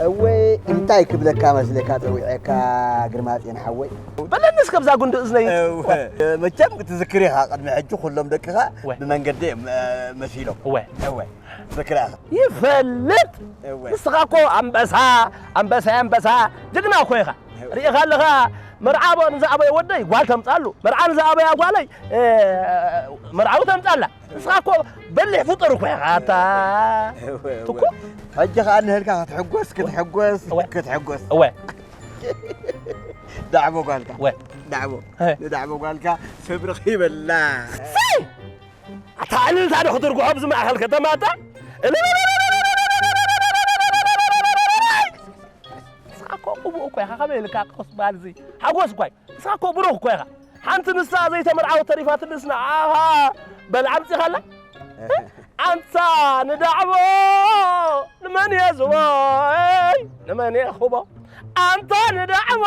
እወ፣ እንታይ ክብለካ መስለካ ጸዊዐካ ግርማጼን ሓወይ? በለኒ እስከ ብዛ ጉንዲ እዝነይ። እወ፣ መቸም ክትዝክር ኢኻ፣ ቅድሚ ሕጂ ኩሎም ደቅኻ እወ። ብመንገዲ እዮም፣ እ፣ መሲሎም። እወ። እወ፣ ዝክር ኢኻ። ይፈልጥ። እወ። ንስኻ እኮ ኣንበሳ፣ ኣንበሳ፣ ኣንበሳ፣ ጅግና እኮ ኢኻ። እወ። ርኢኻ ኣለኻ፣ መርዓቦ ንዝኣበየ ወደይ ጓል ተምጻሉ፣ መርዓ ንዝኣበያ ጓለይ፣ እ፣ መርዓዊ ተምጻላ። ንስኻ እኮ በሊሕ ፍጡር እኮ ኢኻ ኣታ። እወ፣ እወ። ትኩ? ሕጂ ኸኣ ንህልካ ክትሕጎስ፣ ክትሕጎስ፣ እወ። ክትሕጎስ። እወ። ዳዕቦ ጓልካ። እወ። ዳዕቦ። ሀ። ንዳዕቦ ጓልካ ሰብ ረኺበላ። ሰይ! ኣታ ዕልልታ ዶ ክትርግሖ ኣብዚ ማእኸል ከተማ ኣታ? ንስኻ እኮ ቅቡእ እኮ ኢኻ፣ ከመይ ኢልካ ቀስ በሃል እዚ ሓጎስ እኳ እዩ። ንስኻ እኮ ብሩኽ እኮ ኢኻ። ሓንቲ ንሳ ዘይተመርዓወት ተሪፋትልስ ንዓኻ በል ኣምጺኻላ? ኣንታ ንዳዕቦ ንመን እየ ዝቦይ? ንመን እየ ክቦ? ኣንታ ንዳዕቦ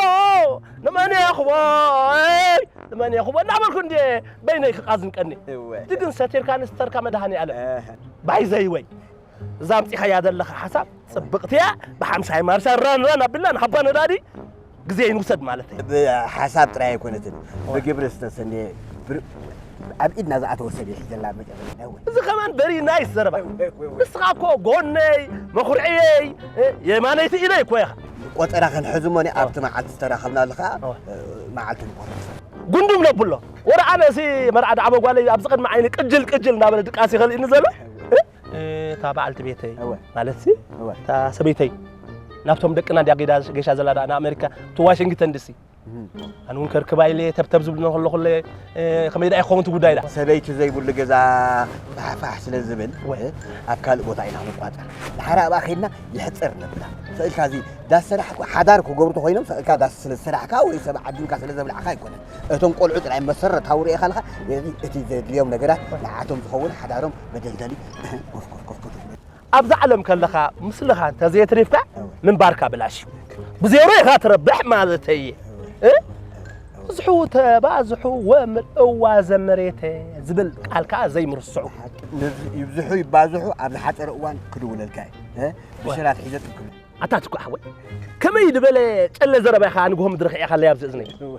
ንመን እየ ክቦይ? ንመን እየ ክቦ? እናበልኩ እንድየ በይነይ ክቃዝን ቀኒ። እወ። እቲ ግን ሰቲርካ ንስተርካ መድሃኒ ኣለም። እህ። ባይ ዘይወይ። እዛ ኣምጺኻያ ዘለኻ ሓሳብ ጽብቕቲ እያ። ብሓምሳይ ማርሻ ራን ራን ኣቢልና ንሓባ ነዳዲ ግዜ ይንውሰድ ማለት እዩ። ብሓሳብ ጥራይ ኣይኮነትን፣ እወ። ብግብሪ ዝተሰነየ፣ ብር-፣ ኣብ ኢድና ዝኣተወ ሰብ እየ ሒዘላ መጨረሻ። እወ። እዚ ከማን very nice ዘረባ። እወ፣ እወ፣ እወ። ንስኻ እኮ ጎነይ፣ መኹርዕየይ፣ እ፣ የማነይቲ ኢደይ እኮ ኢኻ። ቆጸራ ክንሕዝ እሞ፣ እወ። ኣብቲ መዓልቲ ዝተራኸብናሉ ኸኣ፣ እወ። እ፣ መዓልቲ ንቆርጽ። ጉንዱም ነብሎ። ወረ ኣነ እዚ መርዓ ዳዕቦ ጓለይ ኣብዚ ቅድሚ ዓይኒ ቅጅል ቅጅል እናበለ ድቃስ ይኸልእኒ ዘሎ። እወ። እ? እታ በዓልቲ ቤተይ፣ እወ። ማለትሲ፣ እወ። እታ ሰበይተይ፣ ናብቶም ደቅና እንድያ ጌዳ-፣ ጌሻ ዘላ ደኣ ንኣመሪካ፣ እቲ ዋሽንግተን ዲሲ። እህ። ኣነ እውን ከርክባ ኢለ ተብተብ ዝብሉ ከለኹለ፣ እ፣ ከመይ ደኣ ይኸውን እቲ ጉዳይ ደኣ? ሰበይቲ ዘይብሉ ገዛ ፋሕፋሕ ስለ ዝብል፣ እወ። እ፣ ኣብ ካልእ ቦታ ኢና ንቋጸር። ድሓር ኣብኣ ኸይድና ይሕጸር ነብላ። ስእልካ እዚ ዳስ ሰራሕ እኮ ሓዳር ክገብሩ ተኾይኖም፣ ስእልካ ዳስ ስለ ዝሰራሕካ ወይ ሰብ ዓዲምካ ስለ ዘብላዕካ ኣይኮነን። እቶም ቆልዑ ጥራይ መሰረታዊ ርኢኻ ኣለኻ፣ ነዚ እቲ ዘድልዮም ነገራት ንዓቶም ዝኸውን ሓዳሮም መደልደሊ ኮፍ፣ ኮፍ፣ ኮፍ፣ ኮፍ። ኣብዛ ዓለም ከለኻ ምስልኻ እንተዘየትሪፍካ እወ። ምንባርካ ብላሽ እዩ። ብዜሮ ኢኻ ትረብሕ ማለተይ እየ። እወ። እ? እወ። ብዝሑ ተባዝሑ ወምልእዋ ዘመሬተ ዝብል ቃል ከኣ ዘይምርስዑ። ንዝ-፣ ይብዝሑ ይባዝሑ ኣብ ዝሓጸረ እዋን ክድውለልካ እዩ። እ? እወ። ብሸራት ሒዘ ጥቅም። ኣታ ትኩ ሓወይ፣ ከመይ ዝበለ ጨለ ዘረባ ኢኻ ንግሆ ምድሪ ኺዒኻለይ ኣብዚ እዝነይ? እወ።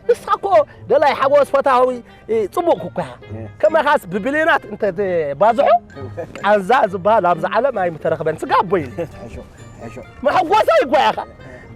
ንስኻ እኮ ደላይ ሓጎስ ፈታዊ፣ እ፣ ጽቡቕ እኮ ኢኻ። እ። ከማኻስ ብብልዮናት እንተ ትባዝሖ፣ እወ። ቃንዛ ዝበሃል ኣብዚ ዓለም ኣይምተረኽበን። ስጋ ኣቦይ። ሕሾ፣ ሕሾ። መሐጎሰይ እኮ ኢኻ።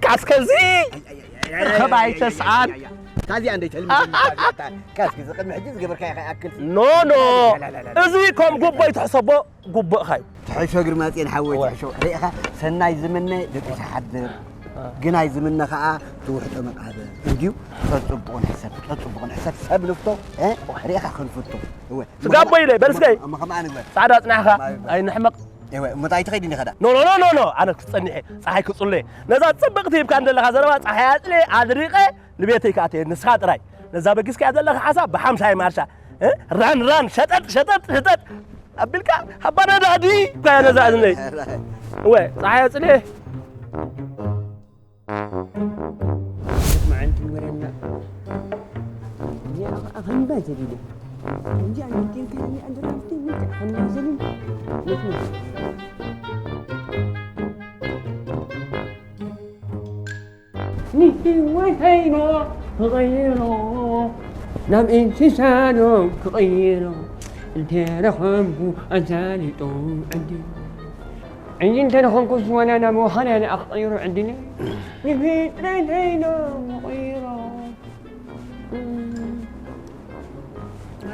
ካስከዚ ኣይ፣ ኣይ፣ ኣይ፣ ኣይ፣ ርኸብ ኣይ፣ ኣይ፣ ኣይተስኣን። ኣይ፣ ኣይ፣ ኣይ። ካዚኣ እንደ ተልሚ፣ ካዚኣ፣ ካስከዚ ቅድሚ ሕጂ ዝገበርካዮ ከይኣክል። ኖ፣ ኖ። ላ፣ ላ፣ ላ፣ ላ። እዚ ከም ጉቦ ይትሕሰቦ። ጉቡእኻ እዩ። ትሕሾ ግርማጽዮን ሓወይ፣ እወ። ትሕሾ። ርኢኻ፣ ሰናይ ዝምነ ደቂሱ ሓድር፣ አ። ግናይ ዝምነ ኸኣ ትውሕጦ መቓብር። እንድዩ፣ ተጽቡቕ ንሕሰብ፣ ተጽቡቕ ንሕሰብ፣ ሰብ ንፍቶ፣ እ? እወ። ርኢኻ ክንፍቶ። እወ። ስጋቦ ኢለ፣ በል እስከ። እሞ፣ እሞ ከማኣ ንግበር። ጻዕዳ ጽናሕኻ፣ ማይ ግበር። ኣይንሕመቕ። እወ፣ እሞ እንታይ ትኸይድ እንዲኻ ዳ? ኖ፣ ኖ፣ ኖ፣ ኖ፣ ኖ። ኣነ ክጸኒሕ እየ፣ ጸሓይ ክጽሎ እየ። ነዛ ጽብቕቲ ሂብካኒ ዘለኻ ዘረባ፣ ጸሓይ ኣጽልየ፣ ኣድሪቐ፣ ንቤተይ ክኣትየ ንስኻ ጥራይ። ነዛ በጊስካያ ዘለኻ ሓሳብ ብሓምሳይ ማርሻ፣ እ? ራን ራን፣ ሸጠጥ ሸጠጥ ሸጠጥ ኣቢልካ፣ ሃባ ነዳዲ እኳ እያ ነዛ እዝነይ። እወ፣ ጸሓይ ኣጽልየ። መዓልቲ ወረና። እዚኣ ኸዓ ኸምባ ዘቢለ። እንጂ ኣንዲቴን ከያኒ ኣንድራፍቲ ምንጭ ኸምባ ዘቢለ። ንህይወተይኖ ክቕይሮ፣ ናብ እንስሳኖ ክቕይሮ፣ እንተረኸብኩ ኣሳልጦ ዕድል። እንጂ እንተረኸብኩ ዝወና ናብ ወኻና ንኣ ክቕይሮ ዕድል። ንፍጥረተይኖ ክቕይሮ።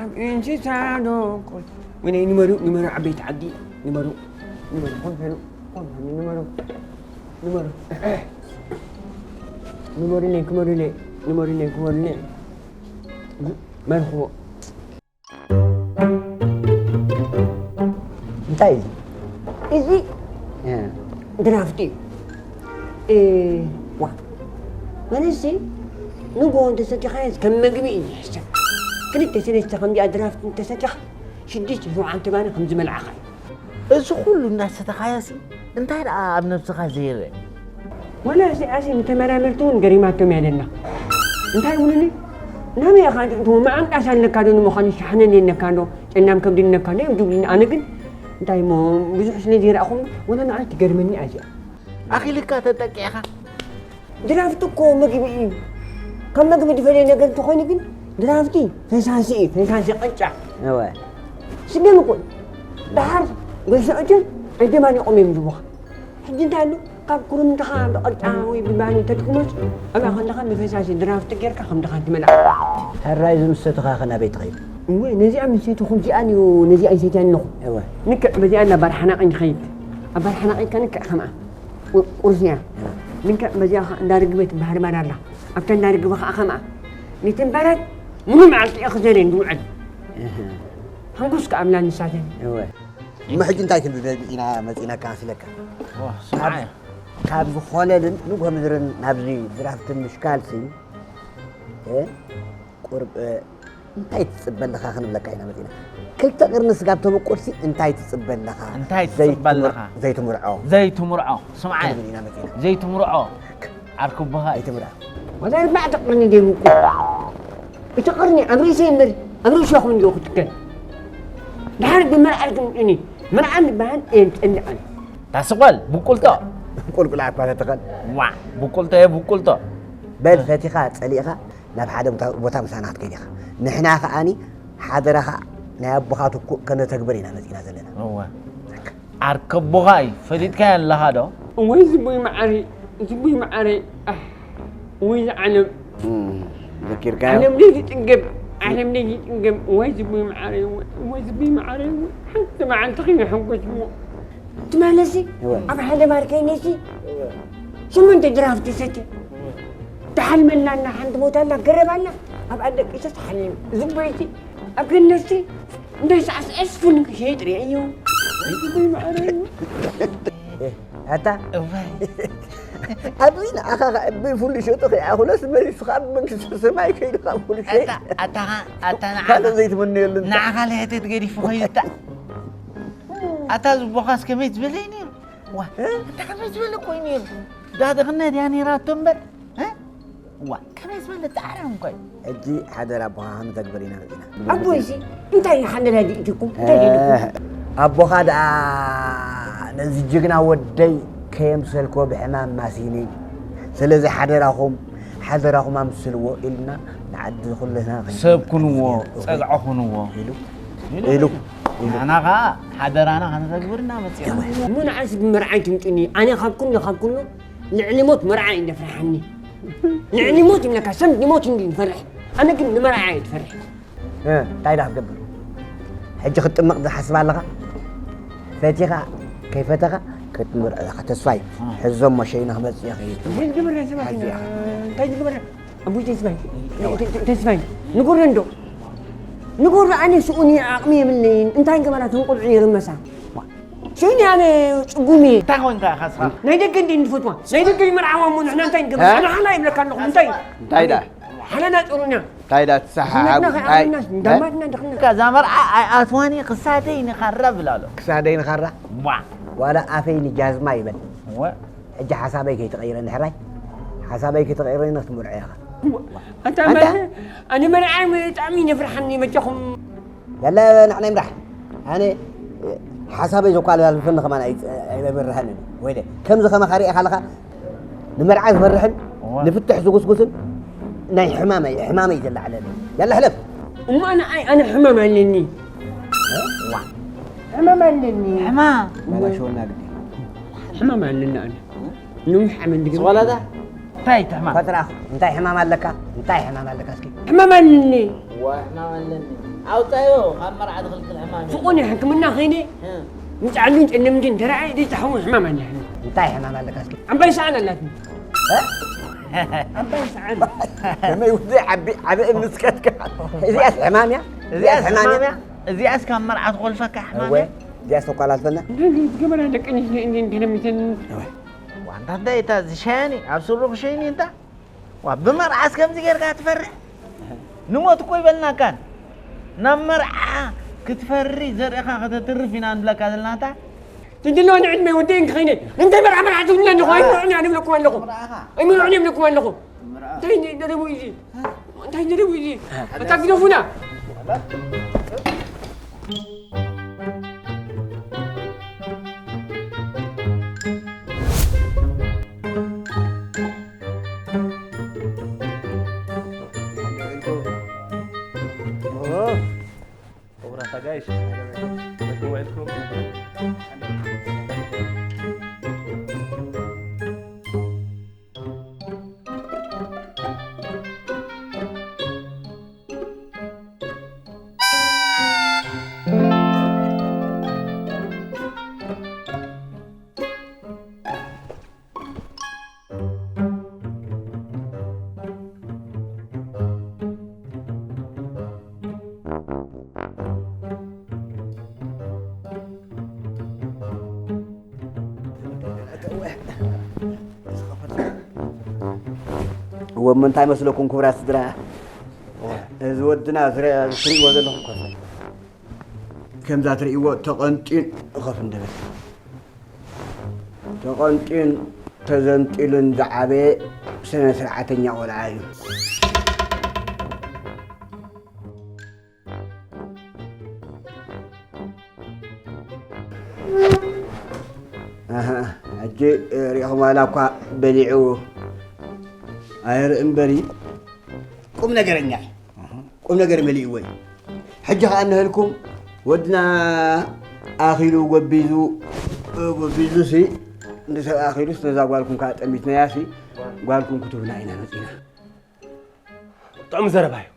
ኣብ እንስሳ ዶ ኮት-፣ ወይኔ ንመሩ፣ ንመሩ ዓበይቲ ዓዲ፣ ንመሩ፣ ንመሩ፣ ኮንፈኑ፣ ኮንፈኑ፣ ንመሩ፣ ንመሩ። ንመሩለይ ክመሩለይ፣ ንመሩለይ ክመሩለይ። መርሕዎ። እንታይ እዩ? እዚ እ። ድራፍት እዩ። እ፣ ዋ። ማለትሲ፣ ንግሆ እንተሰቲኻዮስ ከም መግቢ እዩ ዝሕሰብ። ክልተ ሰለስተ ከምዚኣ ድራፍት እንተሰቲኻ፣ ሽዱሽተ ሸውዓተ ባኒ ከም ዝበልዓኻ እዩ። እዚ ኩሉ እናሰተኻዮሲ፣ እንታይ ደኣ ኣብ ነብስኻ ዘይርእ? ወላ እዚ ኣዚ ንተመራመርቲ እውን ገሪማቶም እያ ደላ። እንታይ ይብሉኒ? ናበይ ኢኻ ትእትዎ? መዓንጣስ ኣለካ ዶ? ንምዃኑ ሻሕነን የለካ ዶ? ጨናም ከብዲ ኣለካ ዶ? እዮም ዝብሉኒ። ኣነ ግን እንታይ እሞ ብዙሕ ስለ ዘይረኣኹም ወላ ንዓይ ትገርመኒ እያ እዚኣ። ኣኺልካ ተጠቂዕኻ? ድራፍት እኮ ምግቢ እዩ። ካብ ምግቢ ዝፈልየ ነገር እንተኾይኑ ግን ድራፍቲ ፈሳሲ እዩ፣ ፈሳሲ ቅጫ። እወ። ስገም እኮ እዩ። ደሓር ገሶ እቶም ኣይደማኒቖም እዮም ዝብኻ። ሕጂ እንታይ ኣሎ? ካብ ኩርምትኻ ብቕጫ ወይ ብባኒ ተጥቅሞስ ኣብኣ ከለኻ ብፈሳሲ ድራፍት ጌርካ ከም ድኻ ትመልኣ። ሕራይ እዚ ምስ ሰተኻ ከ ናበይ ትኸይድ? እወ፣ ነዚኣ ምስ ሰተኹ እዚኣን እዩ፣ ነዚኣ ይሰትያ ኣለኹ። እወ። ንክዕ በዚኣ ኣላ ባር ሓናቒ ንኸይድ። ኣብ ባር ሓናቒ ከ ንክዕ ከምኣ። ቁ-፣ ቁርሲ እያ። እወ። ንክዕ በዚኣ ኸ እንዳ ርግበ ትበሃል ባር ኣላ። ኣብታ እንዳ ርግበ ኸዓ ከምኣ። ነተን ባራት ሙሉ መዓልቲ እየ ክዘርየን ዝውዕል። እህ። ሕንኩስ ከኣ ኣብላ ንሳተን። እወ። እሞ ሕጂ እንታይ ክንብል ኢና መጺእናካ መስለካ? ዋ፣ ስምዓዮ። ካብ፣ ካብ ዝኾለልን ንግሆ ምድርን ናብዚ ድራፍትን ምሽካልሲ፣ እ፣ ቁርብ፣ እ፣ እንታይ ትጽበ ኣለኻ ክንብለካ ኢና መጺእና። ክልተ ቅርኒ ስጋብ ተበቁልሲ እንታይ ትጽበ ኣለኻ? እንታይ ትጽበ ዘይትምር-፣ ኣለኻ? ዘይትምርዖ። ዘይትምርዖ። ስምዓዮ። ክንብል ኢና መጺእና። ዘይትምርዖ። ዓርኩ ኣቦኻ እዩ። ኣይትምርዖ። ወላ ኣርባዕተ ቅርኒ ደይብቁ። እቲ ቅርኒ ኣብ ርእሰይ እምበር፣ ኣብ ርእሰኹም እንዲኹ ክትከል። ድሓር ብመርዓይ ትምጥኒ። መርዓ ዝበሃል እየ ዝጸልእ ኣነ። ታስቆል፣ ብቁልቶ። ቁልቁል ኣኳ ተተኸል። ዋ፣ ብቁልቶ እየ፣ ብቁልቶ። በል፣ ፈቲኻ፣ ጸሊእኻ፣ ናብ ሓደ ቦታ፣ ቦታ ምሳና ክትከይድ ኢኻ። ንሕና ከኣኒ፣ ሓደራኻ፣ ናይ ኣቦኻ ትኩእ ከነተግብር ኢና መጺእና ዘለና። እወ። ዓርከ ኣቦኻ እዩ፣ ፈሊጥካዮ ኣለኻ ዶ? ወይ ዝቡይ መዓረይ፣ ዝቡይ መዓረይ፣ ኣሕ፣ ወይ ዝዓለም። እም፣ ዘኪርካዮ? ዓለም ደይ ዝጥገብ፣ ዓለም ደይ ዝጥገብ፣ ወይ ዝቡይ መዓረይ፣ ወይ፣ ወይ ዝቡይ መዓረይ፣ ወይ ሓንቲ መዓልቲ ኺነ ሕጎስ እሞ። ትማለሲ፣ እወ። ኣብ ሓደ ባር ከይነሲ፣ ሸሞንተ ድራፍት ሰትየ። ተሓልመላና ሓንቲ ቦታ ኣላ፣ ገረብ ኣላ፣ ኣብኣ ደቂሰ ተሓሊም። ዝቡይቲ፣ ኣብ ገነሲ፣ እንደ ሳዕስዐስ ፉን ክሸይጥ ርእየዮ። ኣታ እዋይ። ኣብዚ ንዓኻ ኸዓ ብፉሉ ሸጡ ከይኣኹለስ መሊስኻ ኣብ መንግስቲ ሰማይ ከይድኻ ፉሉ ሸይጥ። ኣታ፣ ኣታ ኸዓ፣ ኣታ ንዓኻ፣ ካልእ ዘይትመነየሉ እንተ። ንዓኻ ልሕተት ገዲፉ ኸይዱ እታ። ኣታ ዝቦኻስ ከመይ ዝበለ እዩ ነይሩ? ዋ፣ እ? ኣታ ከመይ ዝበለ ኮይኑ ነይሩ? ዳ ድኽነት እያ ነይራቶ እምበር፣ እ? ዋ፣ ከመይ ዝበለ ጻዕራም እኮ እዩ። ሕጂ ሓደራ ኣቦኻ ክንተግብር ኢና መጺና። ኣቦይሲ እንታይ እዩ ሓደራ ድኢትኩም? እንታይ ድኢትኩም? እ፣ ኣቦኻ ደኣ ነዚ ጅግና ወደይ ከየምሰልክዎ ብሕማም ማሲኒ። ስለዚ ሓደራኹም፣ ሓደራኹም ኣምስልዎ ኢልና ንዓዲ ኩልና ሰብ ኩንዎ፣ ክንሰብስብ ጸግዖ ኩንዎ ኢሉ፣ ኢሉ፣ ኢሉ፣ ኢሉ። ንሕና ኸኣ ሓደራና ከነተግብር ኢና መጺና። እሞ ንዓስ ብመርዓይ ትምጥኒ? ኣነ ካብ ኩሉ፣ ካብ ኩሉ ልዕሊ ሞት መርዓ እዩ ዘፍርሓኒ። ልዕሊ ሞት ይብለካ፣ ሰብ ንሞት እንዲ ንፈርሕ። ኣነ ግን ንመርዓ እየ ዝፈርሕ። እ፣ እንታይ ደኣ ክትገብር? ሕጂ ክትጥመቕ ዝሓስብ ኣለኻ? ፈቲኻ፣ ከይፈተኻ፣ ክትምርዖ ኢኻ። ተስፋይ፣ እ። ሕዞ እሞ ሸይነ ክመጽእ እየ፣ ከይድ። እንታይ ዝግበር ናይ ሰባት ሓዚ ኢና? ኢኻ። እንታይ ዝግበር? ኣቦይ ተስፋይ፣ እወ። ተ-፣ ተ-፣ ተስፋይ፣ ንጎረ እንዶ። ንጎረ ኣነ ስኡን እየ፣ ዓቕሚ የብለይን። እንታይ ገበራ እተን ቆልዑ ይርመሳ። ሽኒ ኣነ ጽጉም እየ። እንታይ ኮንካ ኢኻ እስኻ? ናይ ደገ እንዲ እንፈትዋ። ናይ ደገ ይመርዓዋ እሞ ንሕና እንታይ ንገብር? እ? ኣነ ሓላ ይብለካ ኣለኹ። እንታይ? እንታይ ደኣ? ሓላና ጾሩና። እንታይ ደኣ ትሰሓሓቡ? ዝመትና እንታይ? ከይኣምናስ፣ እ? እንዳማትና ድኽና። እዛ መርዓ ኣይኣትዋን እየ፣ ክሳደይ ንኻራ ብላ ኣሎ። ክሳደይ ንኻራ? ዋ። ዋላ ኣፈይ ንጃዝማ ይበል። እወ። ሕጂ ሓሳበይ ከይትቐይረኒ ሕራይ። ሓሳበይ ከይትቐይረኒ ክትምርዖ ኢኻ። ኣታ ኣንታ? መርዓ፣ ኣነ መርዓ ብጣዕሚ ነፍርሓኒ መጃኹም። ያላ ንሕና ይምራሕ። ኣነ ሓሳበይ ዘኳላልፈኒ ከማን ኣይ-፣ ኣይበርሃንን። ወይለ፣ ከምዚ ከማኻ ሪኤኻ ኣለኻ፣ ንመርዓ ዝፈርሕን እዋ። ንፍትሕ ዝጉስጉስን ናይ ሕማመይ፣ ሕማመይ ዘለዓለኒ። ያላ ሕለፍ። እሞ ኣነ ኣይ-፣ ኣነ ሕማም ኣለኒ። እ? ዋ። ሕማም ኣለኒ። ሕማም? ባላሸወና ግዲ። ሕማም ኣለኒ ኣነ። እ? ነዊሕ ዓመት ድግሪ። ስቆላታ? እንታይ እቲ ሕማም? ፈጥራኽ፣ እንታይ ሕማም ኣለካ? እንታይ ሕማም ኣለካ እስኪ? ሕማም ኣለኒ። ዋ፣ ሕማም ኣለኒ። ኣውጻዮ፣ ካብ መርዓ ዝኽልክል ሕማም እዩ። ፍቑን ሕክምና ኸይነ፣ እ። ምጽዓልን ጨለምትን ተራእየ፣ ደይ ተሓውን ሕማም ኣለኒ። እንታይ ሕማም ኣለካ እስኪ? ዓባይ ሰኣን ኣላትኒ። እ? ኣባይ ሰዓን ከመይ ውደ ዓቢ ዓቢ እምስከትካ። እዚኣስ ሕማም እያ። እዚኣስ ሕማም እያ። እዚኣስ ካብ መርዓ ትኾልፈካ ሕማም እያ። እዚኣስ ተኳላልፈና። ገመና ደቂ ኣንስትዮ እንዲ እንዲ ለሚተን። ዋንታ እንታይ እታ ዝሸያኒ ኣብ ስሩ ክሸይኒ እንታ ዋ ብመርዓስ ከምዚ ጌርካ ትፈርሕ። ንሞት እኮ ይበልናካን። ናብ መርዓ ክትፈሪ ዘርእኻ ከተትርፍ ኢና ንብለካ ዘለናታ። ትድሎ ንዕድመ ወደይ እንክኸይነ እንታይ መርዓ መርዓ ትብልና ኣለኹ ኣይምርዑን እያ ንብለኩም ኣለኹ። ኣይምርዑን እዮም ንብለኩም ኣለኹ። እንታይ ደረቡ እዩ? እንታይ ደረቡ እዩ? ኣታ ግደፉና። ክቡራት ኣጋይሽ፣ ደጊም ውዒልኩም። እወ፣ እሞ እንታይ መስለኩም ክቡራት ስድራ? እዚ ወድና ዝረ-፣ ትርእይዎ ዘለኹም ኮፈ። ከምዛ ትርእይዎ ተቐንጢን እኸፍ እንደበል። ተቐንጢን ተዘንጢሉን ዝዓበየ ስነ ስርዓተኛ ቆልዓ እዩ። ኣሃ፣ ሕጂ ሪኢኹም ዋላ እኳ በሊዑ ኣይርኢ እምበሪ ቁም ነገረኛ እዩ። ቁም ነገር መሊእዎ እዩ። ሕጂ ኸኣ እንህልኩም ወድና ኣኺሉ ጎቢዙ፣ ጎቢዙ ሲ ንሰብ ኣኺሉስ ነዛ ጓልኩም ከኣ ጠሚትናያ ሲ ጓልኩም ክትህቡና ኢና መጺና። ጥዑም ዘረባ እዩ።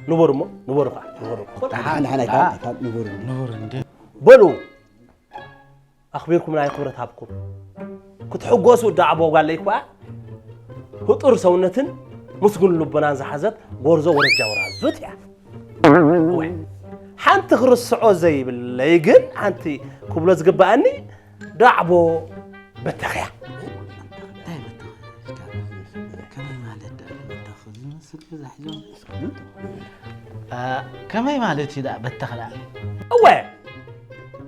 ንበሩ እሞ፣ ንበሩ ኸዓ፣ ንበሩ። ደሓን፣ ደሓን፣ ኣይካ-፣ ኣይካ-፣ ንበሩ እንዲ። ንበሩ እንዲ። በሉ፣ ኣኽቢርኩምና ክብረት ሃብኩም። ክትሕጎሱ ዳዕቦ ጓለይ እኳ ህጡር ሰውነትን ምስጉን ልቦናን ዝሓዘት ጎርዞ ወረጃ ወራዙት እያ። እወ፣ ሓንቲ ክርስዖ ዘይብለይ ግን ሓንቲ ክብሎ ዝግብኣኒ ዳዕቦ በተኽያ። እንታይ በተኽ? ከመይ ማለት ደኣ በተኽ? ዝመስል ብዛሕ ዞም። አ፣ ከመይ ማለት እዩ ደኣ በተኽ ደኣ? እወ፣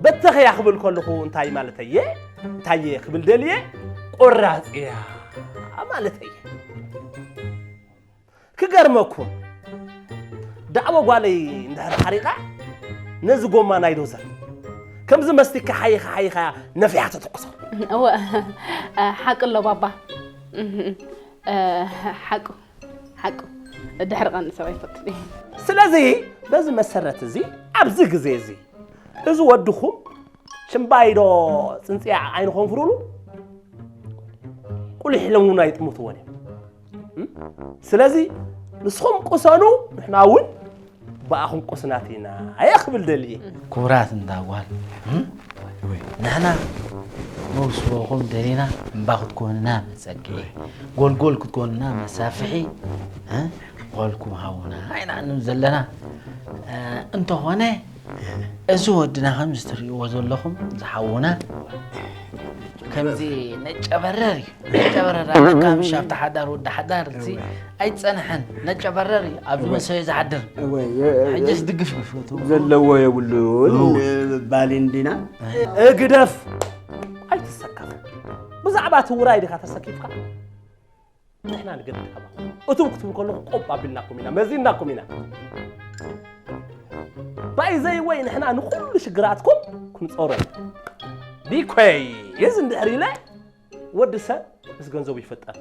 በተኽያ ክብል ከለኹ እንታይ ማለተየ? እንታየ ክብል ደልየ? ቆራጽ እያ ማለተየ። ክገርመኩም፣ ዳዕቦ ጓለይ እንድሕር ሓሪቓ፣ ነዚ ጎማ ናይ ዶዘር፣ ከምዚ መስቲካ ሓይኻ፣ ሓይኻ ነፊሓ ተተኩሶ። እወ፣ ሓቂ ኣሎ ባባ። እ፣ ሓቁ፣ ሓቁ። ድሕሪ ቀንዲ ሰብ ኣይፈቱን እዩ። ስለዚ፣ በዚ መሰረት እዚ፣ ኣብዚ ግዜ እዚ፣ እዚ ወድኹም ችምባይዶ ጽንጽያ ዓይንኹም ፍሩሉ፣ ቁሊሕ ለሙን ኣይጥምትዎን እዮም። እም? ስለዚ ንስኹም ቅሰኑ፣ ንሕና እውን ብኣኹም ቅሱናት ኢና እየ ክብል ደልየ። ክቡራት እንዳ ጓል፣ እም? ወይ። ንሕና መውስቦኹም ደሊና እምባ ክትኮኑና መጸግዒ፣ ወይ። ጎልጎል ክትኮኑና መሳፍሒ፣ እ? ጓልኩም ሃቡና ኢና እንብል ዘለና። እ፣ እንተኾነ እዚ ወድና ከምዚ ትርእይዎ ዘለኹም ዝሓውና ከምዚ ነጨበረር እዩ። ነጨበረር ኣብ ካምሽ ኣብቲ ሓዳር ወዲ ሓዳር እዚ ኣይጸንሐን። ነጨበረር እዩ ኣብ ዝመሰዮ ዝሓድር። እወ፣ የ-፣ ሕጅስ ድግፍ ግፍ እቱ። ዘለዎ የብሉን እወ። ባል እንዲና። እግደፍ። ኣይትሰከፍ። ብዛዕባ እቲ ውራይ ዲኻ ተሰኪፍካ? ንሕና ንገድድ ካባኹም። እትው ክትብሉ ከለኹም ቆብ ኣቢልናኩም ኢና፣ መዚንናኩም ኢና። ባይ ዘይ ወይ ንሕና ንኹሉ ሽግራትኩም ክንጾሮ ኢና። ቢኮይ፣ እዚ እንድሕር ኢለ ወዲ ሰብ ምስ ገንዘቡ ይፈጠር።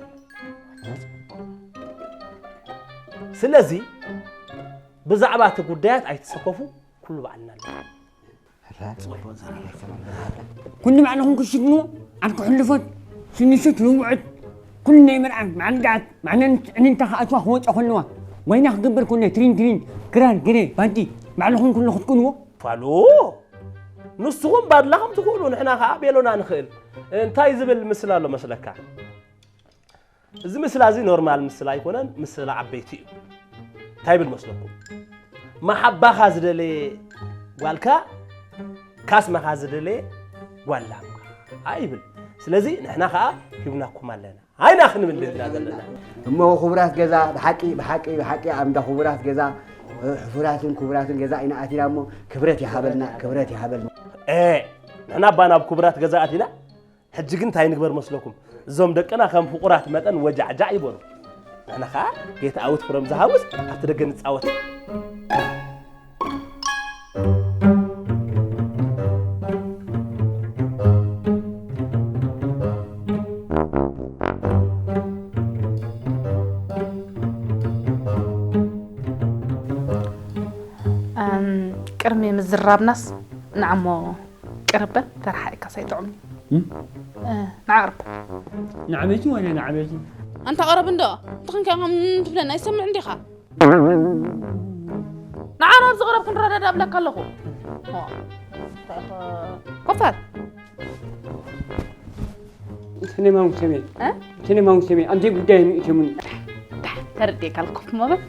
ስለዚ ብዛዕባ እቲ ጉዳያት ኣይትሰከፉ፣ ኩሉ ባዕልና ኣለና። ኩሉ ባዕልኹም ክሽግኑ ዓርኪ ሕሉፎት ስንሽት ልውዕት ኩሉ ናይ መርዓ መዓልጋዓት ማዕነን ትዕንንታ ክኣትዋ ክወፃ ከለዋ ዋይና ክገብር ኮነ ትሪን ትሪን ክራር ገሬ ባንቲ ባዕልኹም ኩሉ ክትኩንዎ። ፋሉ ንስኹም ባድላኹም ትኽእሉ፣ ንሕና ኸዓ ቤሎና ንኽእል። እንታይ ዝብል ምስላ ኣሎ መስለካ? እዚ ምስላ እዚ ኖርማል ምስላ ኣይኮነን፣ ምስላ ዓበይቲ እዩ። እንታይ ይብል መስለኩም? መሓባኻ ዝደለየ ጓልካ ካስማኻ ዝደለየ ጓል ላምካ ይብል። ስለዚ ንሕና ኸዓ ሂብናኩም ኣለና። ኣይና ክንብል ድና ዘለና። እሞ ክቡራት ገዛ፣ ብሓቂ፣ ብሓቂ፣ ብሓቂ ኣብ እንዳ ክቡራት ገዛ፣ እ፣ ሕፉራትን ክቡራትን ገዛ ኢና ኣቲና እሞ ክብረት ይሃበልና፣ ክብረት ይሃበልና። እ፣ ንሕና እባ ናብ ክቡራት ገዛ ኣቲና፣ ሕጂ ግን እንታይ ንግበር መስለኩም? እዞም ደቅና ከም ፍቑራት መጠን ወጃዕጃዕ ይበሉ። ንሕና ኸዓ ጌታ ኣውት ፍሮም ዝሃውስ ኣብቲ ደገ ንጻወት። እም፣ ቅድሚ ምዝራብናስ ንዓሞ ቅርበ ተረሓኢካ ሳይጥዑም እም? ንዓቕርብ ንዓበይቲ ወላ ንዓበይቲ ኣንታ ቀረብ እንዶ ትኽንከ ትብለና ይሰምዕ እንዲኻ ንዓና ኣብዚ ቅረብ ክንረዳዳ እብለካ ኣለኹ ኮፈር Tenemos que ver. ¿Eh? Tenemos que ver. Antes de que me echen un. ተረዲእካ ኮፍ መበል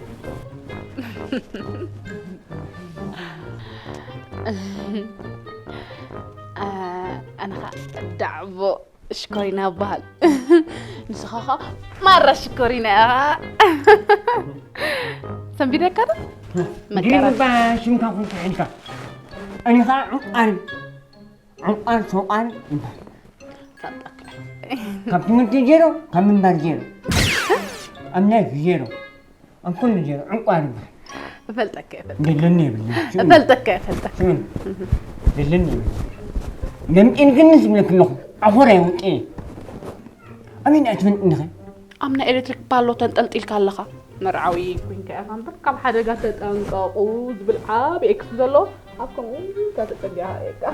ኣነ ኸዓ ዳዕቦ ሽኮሪና እበሃል ንስኻ ኸዓ ማራ ሽኮሪና ኢኻ ሰንቢደካ ዶ ግሪባ ሽምካ ኩንካ ሒድካ እኔኻ ዕቋር ዕቋር ሰቋር ይበሃል ካብ ትምህርቲ ዜሮ ካብ ምንባር ዜሮ ኣብ ናይፍ ዜሮ ኣብ ኩሉ ዜሮ ዕቋር ይበሃል እፈልጠካ እፈልጠካ ደለኒ የብልና እፈልጠካ እፈልጠካ ደለኒ የብልና ለምጤን ግን ዝብለክ ኣለኹ ኣኾር ኣይውጤ ኣበይ ንኣ ትፈልጥ እንዲኸ ኣብ ናይ ኤሌክትሪክ ፓሎ ተንጠልጢልካ ኣለኻ መርዓዊ ኩንካ ኢኻ እምበር ካብ ሓደጋ ተጠንቀቑ ዝብል ዓቢ ኤክስ ዘለዎ ኣብ ከምኡ ኢልካ ተጸጊዕካ እየካ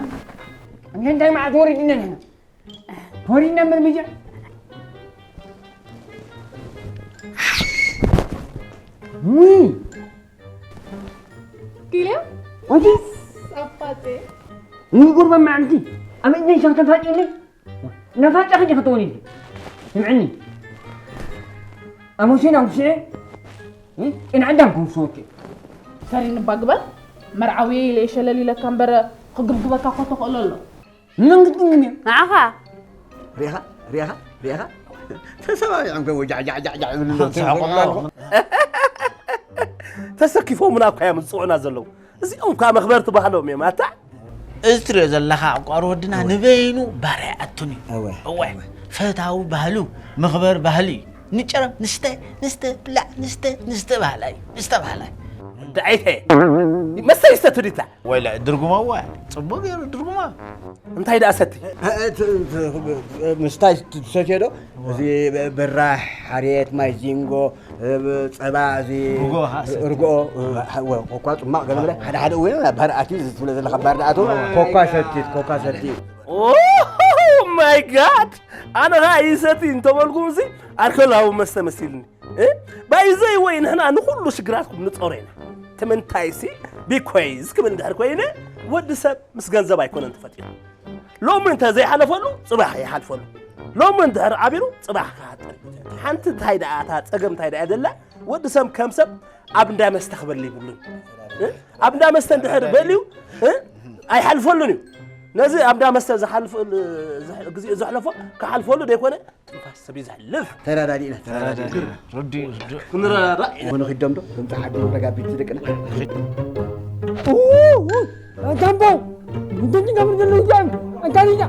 እንታይ መዓት ወሪድና ንሕና ወሪድና እምበር ሚድያ ውይ ኪልዮ ወዲ ኣፋቴ ንጉርበ መዓልቲ ኣብ እዝነይ ሸኽተፋጭ የለን ነፋጫ ከጀኸ ተወሊዱ ስምዕኒ ኣሞሽን ኣውስዐ ጤና ኣዳም ከውስወኪ ሰሪን እባ ግበር መርዓዊ ኢለ ሸለል ኢለካ እምበር ክግብግበካ እኮ ተኽእሎ ኣሎ መንግስቲ ግን ንዓኻ ሪኻ ሪኻ ሪኻ ተሰማሚዖም ከም ጃዕጃዕጃዕጃዕ ይብሉ ኣለዉ ትስሕቁ ኣለኹ ተሰኪፎምና እኳ እዮም ዝፅውዑና ዘለዉ እዚኦም እኳ መኽበርቲ ባህሎም እዮም ኣታ እዚ ትሪኦ ዘለኻ ዕቋር ወድና ንበይኑ ባርያ ኣቱን እዩ እወ እወ ፈታዊ ባህሉ መኽበር ባህሉ እዩ ንጨረም ንስተ ንስተ ብላዕ ንስተ ንስተ ባህላ እዩ ንስተ ባህላ እዩ ወዲ ዓይተ መስተ ይስተ ትዲታ ወይለ ድርጉማ እዋ ጽቡቅ ገይሩ ድርጉማ እንታይ ደኣ ሰቲ ምስታይ ትሰትዮ ዶ እዚ ብራሕ ሓርየት ማይ ዚንጎ ጸባ እዚ ርግኦ ኮኳ ጽማቕ ገለ ሓደ ሓደ እወ ናብ ባር ኣትዩ ዝትብለ ዘለካ ባር ደኣ ኮኳ ሰቲት ኮኳ ሰቲት ማይ ጋድ ኣነ ኸዓ ይሰቲ እንተበልኩም እዚ ኣልኮላዊ መስተ መሲልኒ ባይዘይ ወይ ንሕና ንኩሉ ሽግራትኩም ንፀሮ ኢና ትምንታይሲ ቢኮይዝ ክብል እንድሕር ኮይነ ወዲ ሰብ ምስ ገንዘብ ኣይኮነን ተፈጢሩ ሎሚ እንተ ዘይሓለፈሉ ፅባሕ ይሓልፈሉ ሎሚ እንድሕር ዓቢሩ ፅባሕ ክሓጥር ሓንቲ እንታይ ደኣ እታ ፀገም እንታይ ደኣ ዘላ ወዲ ሰብ ከም ሰብ ኣብ እንዳ መስተ ክበል ይብሉን ኣብ እንዳ መስተ እንድሕር በልዩ ኣይሓልፈሉን እዩ ነዚ ኣብ እንዳ መስተ ዝሓልፍ ግዜኡ ዘሕለፎ ክሓልፈሉ ዘይኮነ ትንፋስ ሰብ እዩ ዘሕልፍ ተረዳዲእና ተረዳዲእና ርዱእ ርዱእ ክንረዳዳእ ኢና ንኺዶም ዶ ከምቲ ዓዲ ረጋቢት ደቅና ኣንታምቦ እንትን ጋብር ዘሎ እዚኣም ኣንታን እያ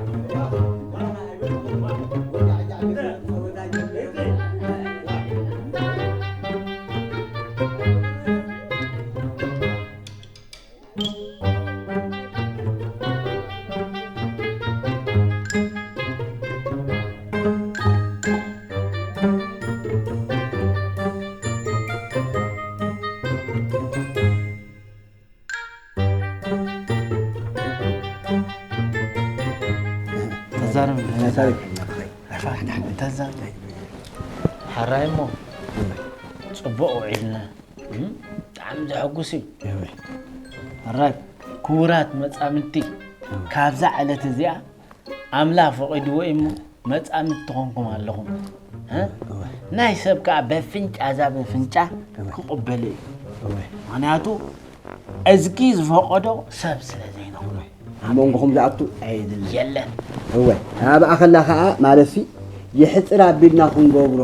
ተዛረብ ተዛረብ ተዛረብ ሓራይ እሞ ጽቡቕ ውዒልና ብጣዕሚ ዘሐጉስ እዩ ሕራይ ክቡራት መጻምድቲ ካብዛ ዕለት እዚኣ ኣምላኽ ፈቒድዎ እሞ መጻምድቲ ኾንኩም ኣለኹም ናይ ሰብ ከዓ በፍንጫ እዛ በፍንጫ ክቕበሎ እዩ። ምክንያቱ እዝጊ ዝፈቐዶ ሰብ ስለ ዘይነኽሎ ኣብ መንጎኹም ዝኣቱ ኣይድልን። የለን። እወ፣ ኣብኣ ከላ ከዓ ማለትሲ ይሕፅር ኣቢልና ክንገብሮ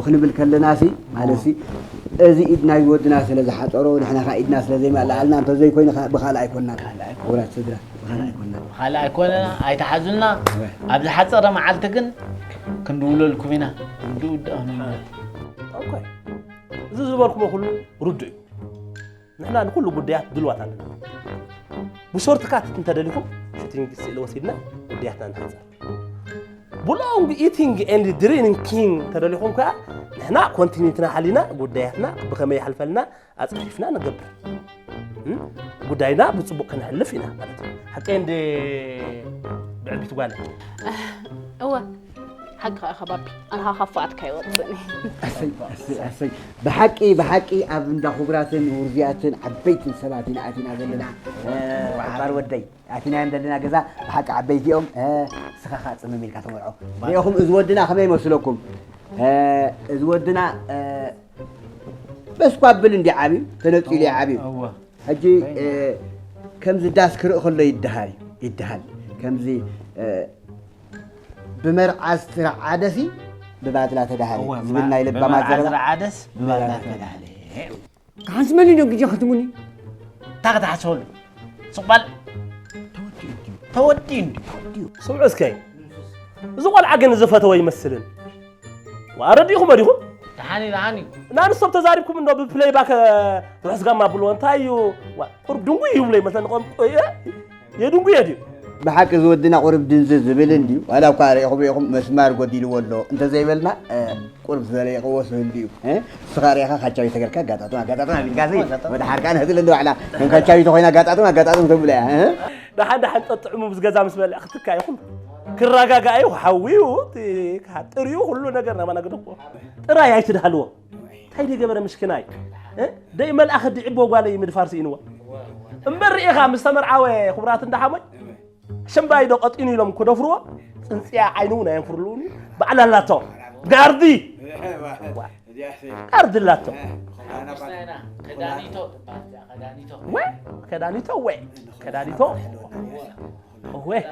ክንብል ከለናሲ ማለትሲ እዚ ኢድና ወድና ስለ ዝሓፀሮ ንሕና ከዓ ኢድና ስለ ዘይመልኣልና እንተዘይኮይኑ ከዓ ብኻልእ ኣይኮንና። ክቡራት ስድራ፣ ብኻልእ ኣይኮንና። ካልእ ኣይኮነና ኣይትሓዙልና። እወ። ኣብ ዝሓፀረ መዓልቲ ግን ክንድውለልኩም ኢና። ክንድውደእ ንብል። ኦኬ። እዚ ዝበልኩሞ ኩሉ ርዱእ እዩ። ንሕና ንኩሉ ጉዳያት ድልዋት ኣለና። ብሾርትካት እንተደሊኹም ሹቲንግ ስእሊ ወሲድና ጉዳያትና ንሓንፀር። ብሎንግ ኢቲንግ ኤንድ ድሪንኪንግ እንተደሊኹም ከኣ ንሕና ኮንቲኒትና ሓሊና ጉዳያትና ብኸመይ ይሓልፈልና ኣፃፊፍና ንገብር። እም? ጉዳይና ብፅቡቕ ከነሕልፍ ኢና ማለት እዩ። ሓቀይ እንደ ብዕቢት ጓል። እወ። ሓቂ ኸኣ ከባቢ ኣንኻ ካብ ፉኣትካ ይወፅእኒ። ኣሰይ ኣሰይ ኣሰይ። ብሓቂ ብሓቂ ኣብ እንዳ ክቡራትን ውርዝያትን ዓበይትን ሰባት ኢና ኣቲና ዘለና። እ፣ ዓባር ወደይ ኣቲናዮም ዘለና ገዛ ብሓቂ ዓበይቲ እዮም። እ፣ ንስኻ ኸዓ ፅምም ኢልካ ተመርዖ። ሪኢኹም እዚ ወድና ከመይ ይመስለኩም? እ፣ እዚ ወድና እ፣ በስኳብል እንዲ ዓብዩ ተነፂሉ እዩ ዓብዩ። እወ። ሕጂ እ፣ ከምዚ ዳስ ክርኢ ከሎ ይደሃል እዩ ይደሃል። ከምዚ እ፣ ብመርዓ ዝተረዓደሲ ብባድላ ተዳሃለ እወ፣ ዝብል ናይ ለባማት ብመርዓ ዘረባ። ዝረዓደስ ብባድላ ተዳሃለ። ክሓስበኒ ዶ ግዜ ክትሙኒ? እንታይ ክትሓስበሉ? ስቕ በል። ተወዲኡ እንድዩ። ስምዑ እስከ። እዚ ቆልዓ ግን ዝፈተወ ይመስልን። ኣረዲእኹም ዲኹም? ደሓን እዩ፣ ደሓን እዩ። ናንሶም ተዛሪብኩም እንዶ ብፕሌይ ባክ ርሑስ ጋማ ብልዎ እንታይ እዩ? ዋ፣ ቁሩብ ድንጉይ ይብሎ ይመስለኒ። ቆም-፣ ቆየ? የድንጉየ ድዩ? ብሓቂ እዚ ወድና ቁሩብ ድንዝዝ ዝብል እንድዩ። ዋላ እኳ ርኢኹም ርኢኹም መስማር ጎዲልዎ ኣሎ። እንተዘይበልና፣ እ፣ ቁሩብ ዘረየቕዎ ስህል ድዩ? እ? ንስኻ ርኢኻ ካቻቢቶ ጌርካ ኣጋጣጥም፣ ኣጋጣጥም ኣቢልካ ሲ፣ ወደ ሓርቃን ህዝል እንደ ባዕላ። ከም ካቻቢቶ ኮይና ኣጋጣጥም፣ ኣጋጣጥም ተብላ እያ። እ? ደሓን ደሓን ጠጥዕሙ ምስ ገዛ ምስ በልዕ ክትካ ኢኹም። ክረጋጋእ እዩ፣ ሓዊ እዩ፣ እቲ ጥሪኡ ኩሉ ነገር ናባና ግደፎ። ጥራይ ኣይትድሃልዎ። እንታይ ደይ ገበረ ምሽክናይ? እ? ደይ መልኣኽ ድዒቦ ጓለይ ምድፋር ስኢንዋ። እምበር ርኢኻ ምስ ተመርዓወ ክቡራት እንዳ ሓሞይ፣ ሽምባይ ዶ ቀጢኑ ኢሎም ክደፍርዎ፣ ጽንጽያ ዓይኑ እውን ኣየንፍርሉን እዩ። ባዕላ ኣላቶ። ጋርዲ! ጋርዲ ኣላቶ። ከዳኒቶ ትበሃል እዚኣ፣ ከዳኒቶ። ወ-፣ ከዳኒቶ ወ-፣ ከዳኒቶ። ወ-፣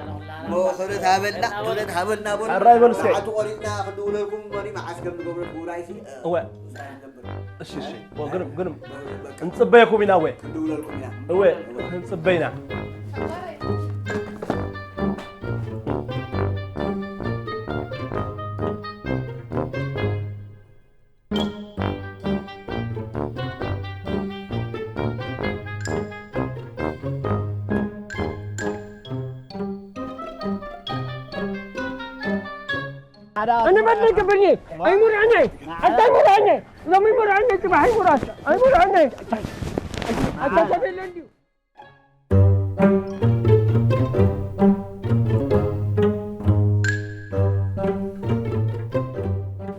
እሞ ክብረት ሃበልና፣ ክብረት ሃበልና በሉ። ሕራይ በሉ እስከ። ሰዓቱ ቆሪጽና ክድውለልኩም እሞ መዓስ ከም ንገብሮ ክውራይሲ፣ እ፣ እወ። ውሳነ ንገብር። እሺ፣ እሺ። ወ-፣ ግርም፣ ግርም። በቃ። እንጽበየኩም ኢና ወ። ክንድውለልኩም ኢና። እወ፣ ክንጽበ ኢና። ኣነ በለይ ግብርኒ ኣይሙርዕኒ ኣታ ኣይሙርዕኒ ሎሚ ሙርዕኒ ጽባሕ ኣይሙርዕኒ ኣይሙርዕኒ ኣታ ተበለ እንዲዩ።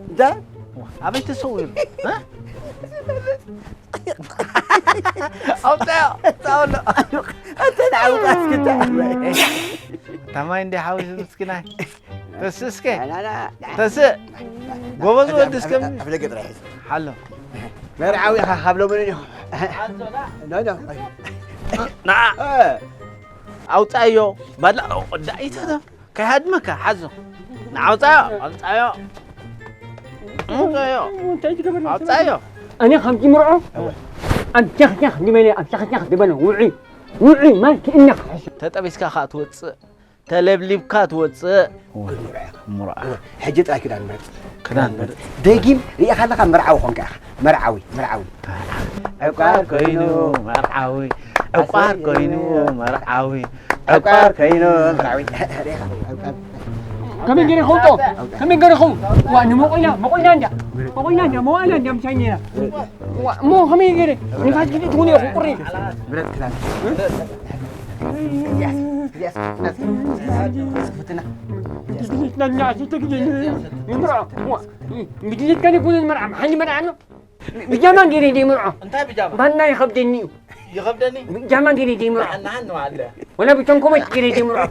እንተ ኣበይ ተሰዊሩ? እ? ኣውፅኣዮ፣ ኣውፅኣዮ ኣሎ። ኣንተ ንዓው ቃስክታ። ታማይ እንዲ ሓዊሱ ምስኪናይ። ተስእ እስከ። ና፣ ና፣ ና። ተስእ። ጎበዝ ወዲ እስከ። ኣፍለገ ጥራሕ ሒዝ። ሓሎ። መርዓዊ ኢኻ ካብ ሎሚ ንዮ። ኖ፣ ኖ። ንዓ። እ። ኣውፅኣዮ። ባላ፣ ኦ፣ ዳኢታ ዶ? ከይሃድመካ፣ ሓዞ። ንዓ ኣውፅኣዮ፣ ኣውፅኣዮ። ኣውፅኣዮ። እንታይ ትገብር? ኣውፅኣዮ። ኣነ ከምዚ ምርዖ? እወ። ኣብ ቻኽቻኽ ዝበለ፣ ኣብ ቻኽቻኽ ዝበለ ውዑይ፣ ውዑይ ማይ ክእነ ክሕሽ። ተጠቢስካ ኸኣ ትወፅእ፣ ተለብሊብካ ትወፅእ። እወ። ግን ምርዖ ኢኻ። ምርዖ። እወ። ሕጂ ጥራይ ክዳን ምረፅ። ክዳን ምረፅ። ደጊም ርኢኻ ኣለኻ፣ መርዓዊ ኾንካ ኢኻ። መርዓዊ፣ መርዓዊ። ዕቋር ኮይኑ መርዓዊ፣ ዕቋር ኮይኑ መርዓዊ፣ ዕቋር ኮይኑ መርዓዊ። ከመይ ገይረ ይኸውጦ? ከመይ ገይረ ይኸው? ዋ፣ ንመቆይና፣ መቆይና እንዳ። መቆይና እንዳ፣ መዋእላ እንዳ ምሳይ ነይራ። ዋ፣ እሞ ከመይ ገይረ? ንፋስ ግዜ ትኹን እየ፣ ቁሪ። ብረት ክዳን። ግዜ ትናኛ፣ ግዜ ትግዜ ንምራ። ዋ፣ ግዜ ትከኒ ኩሉ መርዓ፣ ሓኒ መርዓ ነው። ብጃማ ገይረ ደይ ምርዖ። እንታይ ብጃማ? ባና ይኸብደኒ እዩ። ይኸብደኒ? ብጃማ ገይረ ደይ ምርዖ። ንዓን ንዓን ንባዕለ። ወላ ብተንኮመት ገይረ ደይ ምርዖ።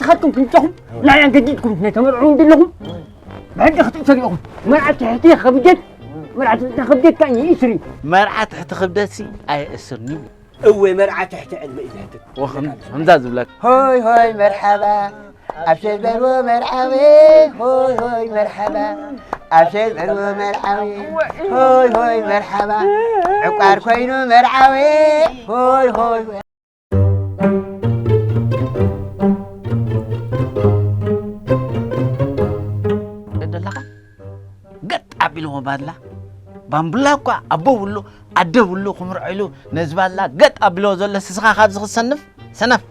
ኻትኩም ክንጨኹም ናይ ኣገዲድኩም ናይ ተመርዑ እንደለኹም ብሕጊ ክትእሰሩ ኢኹም። መርዓ ትሕቲ ኸብደት መርዓ ትሕቲ ኸብደት ካን ይእስር እዩ። መርዓ ትሕቲ ኽብደት ሲ ኣየእስርን እዩ። እወ መርዓ ትሕቲ ዕድመ እዩ ዝሕትት። ወኸም ከምዛ ዝብለካ ሆይ ሆይ መርሓባ ኣብ ሸበልዎ መርዓዊ ሆይ ሆይ መርሓባ ኣብ ሸበልዎ መርዓዊ ሆይ ሆይ መርሓባ ዕቋር ኮይኑ መርዓዊ ሆይ ሆይ ደለኻ ገጥ ኣቢልዎ ባድላ ባምቡላ እኳ ኣቦ ብሉ ኣደ ብሉ ክምርዖ ኢሉ ነዚ ባድላ ገጥ ኣቢልዎ ዘሎ ስስኻ ካብዚ ክሰንፍ ሰነፍ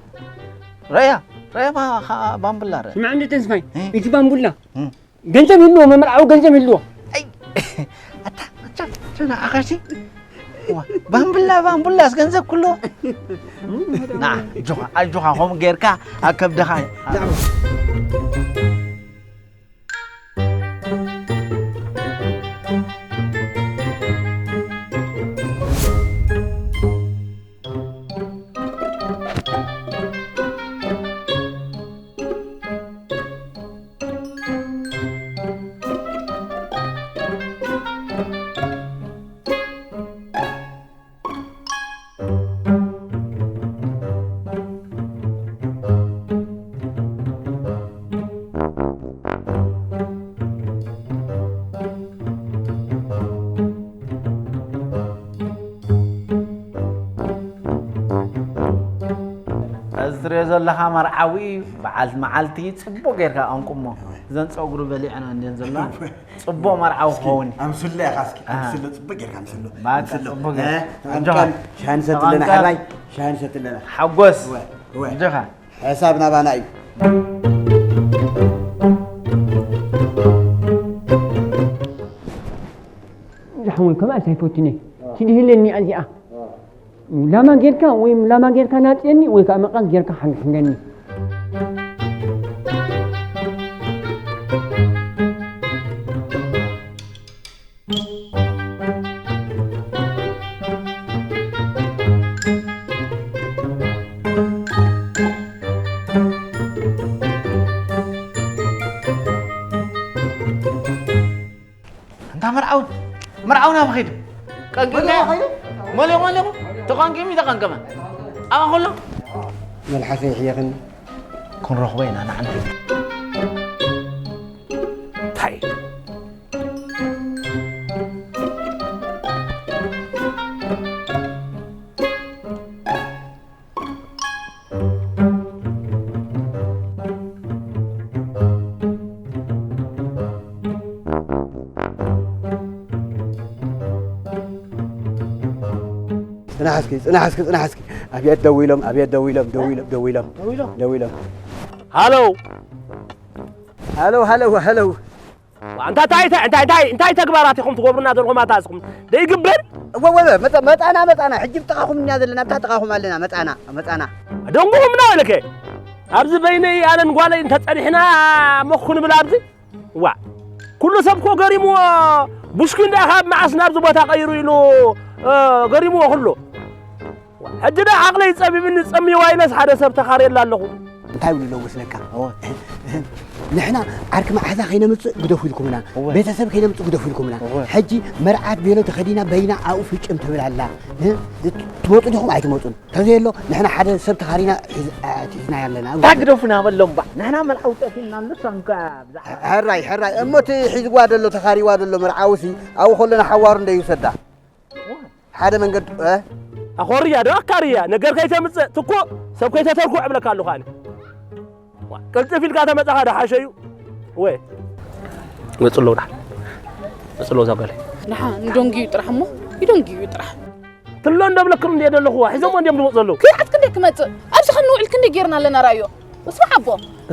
ረያ ረያ ባ- ኻ- ባምቡላ ረ ስማዕ እንደ ተስፋይ እ? እቲ ባምቡላ እ? ገንዘብ ይህልዎ መመርዓዊ ገንዘብ ይህልዎ ኣይ ኣታ ኣታ ኣታ ንዓኻሲ ዋ፣ ባምቡላ ባምቡላስ ገንዘብ ኩሎ ና ኣጆኻ ኣጆኻ ከምኡ ጌርካ ኣብ ከብድኻ እዚ ትሪኦ ዘለኻ መርዓዊ በዓል መዓልቲ ጽቡቕ ጌርካ ኣንቁሞ። እወ። እዘን ጸጉሩ በሊዐን እንድየን ዘለዋ። እወ። ጽቡቕ መርዓዊ እስኪ ክኸውን። ኣምስሎ ኢኻ እስኪ፣ ኣሃ። ኣምስሎ ጽቡቕ ጌርካ ኣምስሎ። ባታ ኣምስሎ። ጽቡቕ ጌርካ። እ፣ ተቐንቀን። ተቐንቀን። ሻሂ ንሰቲ ኣለና፣ ተቐንቀን። ሕራይ። ሻሂ ንሰቲ ኣለና። ሓጎስ። እወ፣ እወ። እጆኻ። ሕሳብ ናባና እዩ። ዝሓወይ ከምኣስ ኣይፈቱን እየ። ትድህለኒ እዚኣ። ላማ ጌርካ ወይ ላማ ጌርካ ናጽየኒ ወይ ከዓ መቐስ ጌርካ ሓንግሕንገኒ። እንታ መርዓውን መርዓውን ኣብ ኸይዱ ቀንቂልካ መሊቑ መሊቑ ተቐንቂሙ ተቐንቀመ ኣባ ከሎ መልሓሰ ይሕየኽኒ ክንረኽቦ ኢና ንዓንተ እንታይ ጽናሕ እስኪ ጽናሕ እስኪ ጽናሕ እስኪ ኣብየት ደው ኢሎም ኣብየት ደው ኢሎም ደው ኢሎም ደው ኢሎም ደው ኢሎም ደው ኢሎም ሃሎ ሃሎ ሃሎ ሃሎ እንታይ እንታይ እንታይ እንታይ እንታይ ተግባራት ኢኹም ትገብሩና ዘለኹም ኣታ እስኹም ዘይግበር እወ እወ መጻ- መጻና መጻና ሕጂ ብጥቓኹም ኢና ዘለና ኣብታ ጥቓኹም ኣለና መጻና መጻና ደንጉኹም ና ኢልከ ኣብዚ በይነይ ኣነን ጓለይ እንተጸኒሕና እሞ ክንብል ኣብዚ ዋ ኩሉ ሰብ እኮ ገሪምዎ ቡሽኩ እንዳ ካብ መዓስ ናብዚ ቦታ ቀይሩ ኢሉ እ፣ ገሪምዎ ኩሉ ሕጂ ዳ ዓቕለይ ጸቢብኒ ጸሚዋ ኢለስ ሓደ ሰብ ተኻርየላ ኣለኹ እንታይ ይብሉ ኣለዉ መስለካ ንሕና ዓርኪ መዓዛ ከይነምፅእ ግደፉ ኢልኩምና እወ። ቤተሰብ ከይነምፅእ ግደፉ ኢልኩምና እወ። ሕጂ መርዓት ቤሎ ተኸዲና በይና ኣብኡ ፍጭም ትብል ኣላ እ? ትመፁ ዲኹም ኣይትመፁን ተዘየሎ ንሕና ሓደ ሰብ ተኻሪና ሒዝ- ኣትሒዝናዮ ኣለና እንታይ ግደፉና በሎም ባ ንሕና መርዓዊ ጠፊእና ንሶም ከ ብዛዕባ ሕራይ ሕራይ እሞ እቲ ሒዝዋ ደሎ ተኻሪዋ ደሎ መርዓውሲ ኣብኡ ከሎ ንሓዋሩ እንደ ይውሰዳ ሓደ መንገድ እ? ኣኾርያ ዶ ኣካርያ ነገር ከይተምፅእ ትኩእ ሰብ ከይተተርኩዕ እብለካ ኣለኹ ኣነ ዋ፣ ቅልጥፍ ኢልካ ተመፃኻ ዶ ሓሸዩ ወይ መፅሎ ዳ መፅሎ እዛ ጓለይ ንሓ ንደንግዩ ጥራሕ እሞ ይደንግዩ ጥራሕ ትሎ እንደብለክም እንደ ዘለኹዋ ሒዞሞ እንዲዮም ዝመፁ ዘለዉ ክይዓት ክንደይ ክመፅእ ኣብዚ ከም ንውዕል ክንደይ ጌርና ኣለና ራእዮ ስማዕ ኣቦ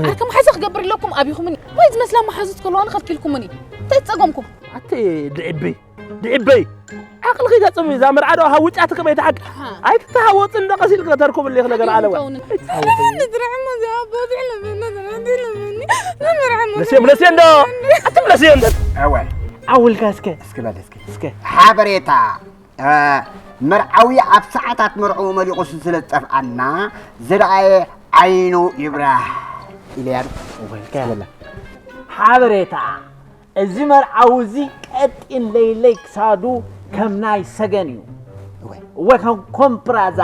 ዓርከ መሓዛ ክገብር ኢለኩም ኣብኹምኒ ወይ ዝመስላ መሓዙት ከለዋ ንኸልኪልኩምኒ እንታይ ትፀገምኩም ኣቲ ድዕቢ ድዕበይ ዓቕልኺ ተፅቢ እዛ መርዓ ዶ ሃውጫ ትክበይ ተሓቂ ኣይትተሃወፅ እንደ ቀሲል ከተርኩብ ልክ ነገር ኣለዋ ንድረሕሞ ዚኣቦ ዝዕለመኒ ንድረሕሞ ለስየ ለስየ እንዶ ኣትም ለስየ እንዶ ኣወ ዓውልካ እስከ እስኪ በል እስኪ እስከ ሓበሬታ መርዓዊ ኣብ ሰዓታት መርዕኡ መሊቑ ስለ ዝጠፍኣና ዝረኣየ ዓይኑ ይብራህ ኢለያ ዶ? እወ፣ እስከ በላ። ሓበሬታ፣ እዚ መርዓዊ እዚ ቀጢን ለይለይ ክሳዱ ከም ናይ ሰገን እዩ። እወ። እወ፣ ከም ኮምፕራዛ።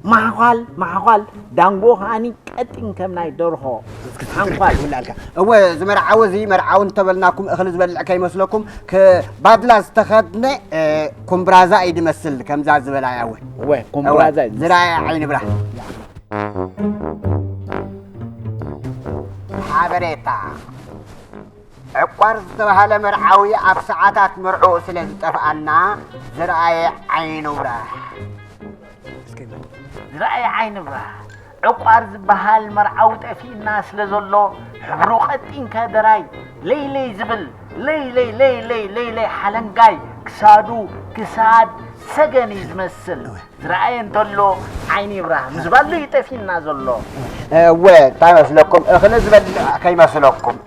ማሕኳል፣ ማሕኳል፣ ዳንጎ ከኣኒ ቀጢን ከም ናይ ደርሆ። እስኪ ሓንኳል። ትርጉም ላልካ። እወ፣ እዚ መርዓዊ እዚ መርዓዊ እንተበልናኩም እኽሊ ዝበልዕ ከይመስለኩም፣ ክ-፣ ባድላ ዝተኸድነ፣ እ፣ ኮምብራዛ እዩ ዝመስል፣ ከምዛ ዝበላያ እወ። እወ፣ ኮምብራዛ እዩ ዝመስል። ዝረኣየ ዓይኒ ብርሃን። ሓበሬታ። ዕቋር ዝተባህለ መርዓዊ ኣብ ሰዓታት መርዕኡ ስለ ዝጠፍኣና ዝረኣየ ዓይኑ ብርሃን። ዝረኣየ ዓይኒ ብርሃን። ዕቋር ዝበሃል መርዓዊ ጠፊእና ስለ ዘሎ፣ ሕብሩ ቀጢን ከደራይ፣ ለይለይ ዝብል፣ ለይለይ፣ ለይለይ፣ ለይለይ ሓለንጋይ፣ ክሳዱ፣ ክሳድ ሰገን እዩ ዝመስል። ዝረኣየ እንተሎ ዓይኒ ይብራህ። ምስ ባሉ እዩ ጠፊእና ዘሎ። እወ፣ እንታይ መስለኩም? እኽሊ ዝበልዕ ከይመስለኩም።